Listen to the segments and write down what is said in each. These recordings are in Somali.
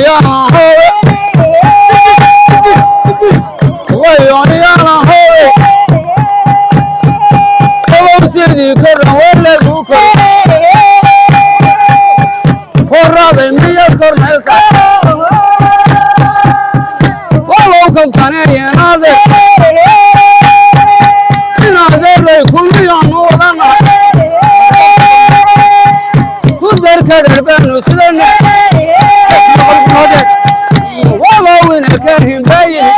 Hoyana hoy, hoyana hoy. Kobow sidii koran walagu kor koraday miya kormeelka walow kabsaneeyenaade inaadeeray kulmiyaanu wadana ku darka dharbaanu sidana walowina ka himbayin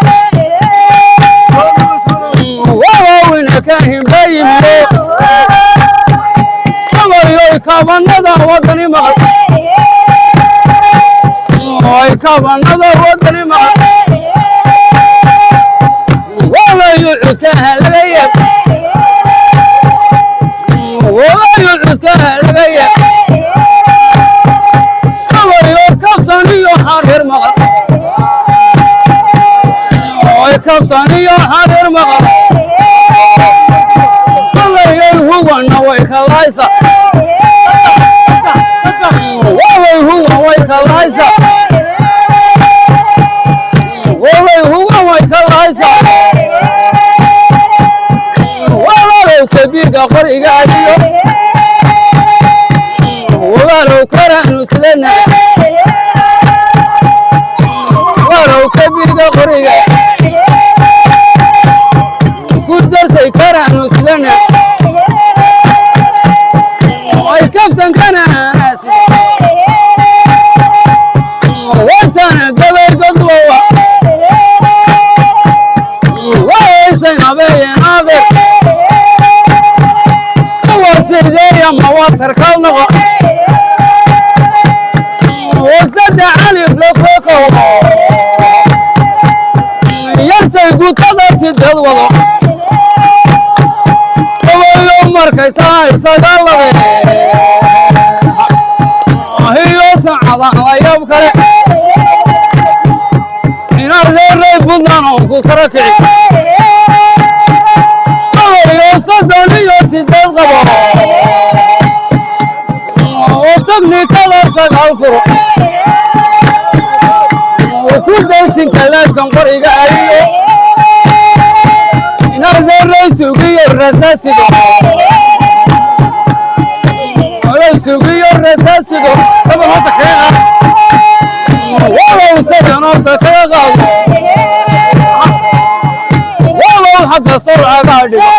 walowina ka himbayimiyo abayoy kabanada wadani maqal oy kabanada wadani maqal walayu cuskaha laga yeeb walayu cuskaha laga yeeb abayo kabtaniyo xariir maqal oy kabtaniyo xariir maqal walayay huwana way kalaysa walay huwan way kalaysa walay huwan way kalaysa walaalow kabiga qoriga adiyo walaalow karaanu silana walaalow kabiga qoriga ku darsay karaanu silana ay kaftankana wartana gabay godlowa waaysan habeeyeen adeer kuwa sideeya ma waa sarkaal noqo wasada calif lakoko yartay gutada sideed wado gabayo markaysaa isaga labe hiyo saacada layab kale inadeeray Puntland oo ku sara kici gabayo 38 qabo oo teknikada 9 furo oo ku daysin kalaadkan qoriga ayo inadeeray sugiyo rasaasigo sugiyo rasaasigo Saban horta kaga qaad. Walow saban horta kaga qaado walow xagga surcagaa dhigo.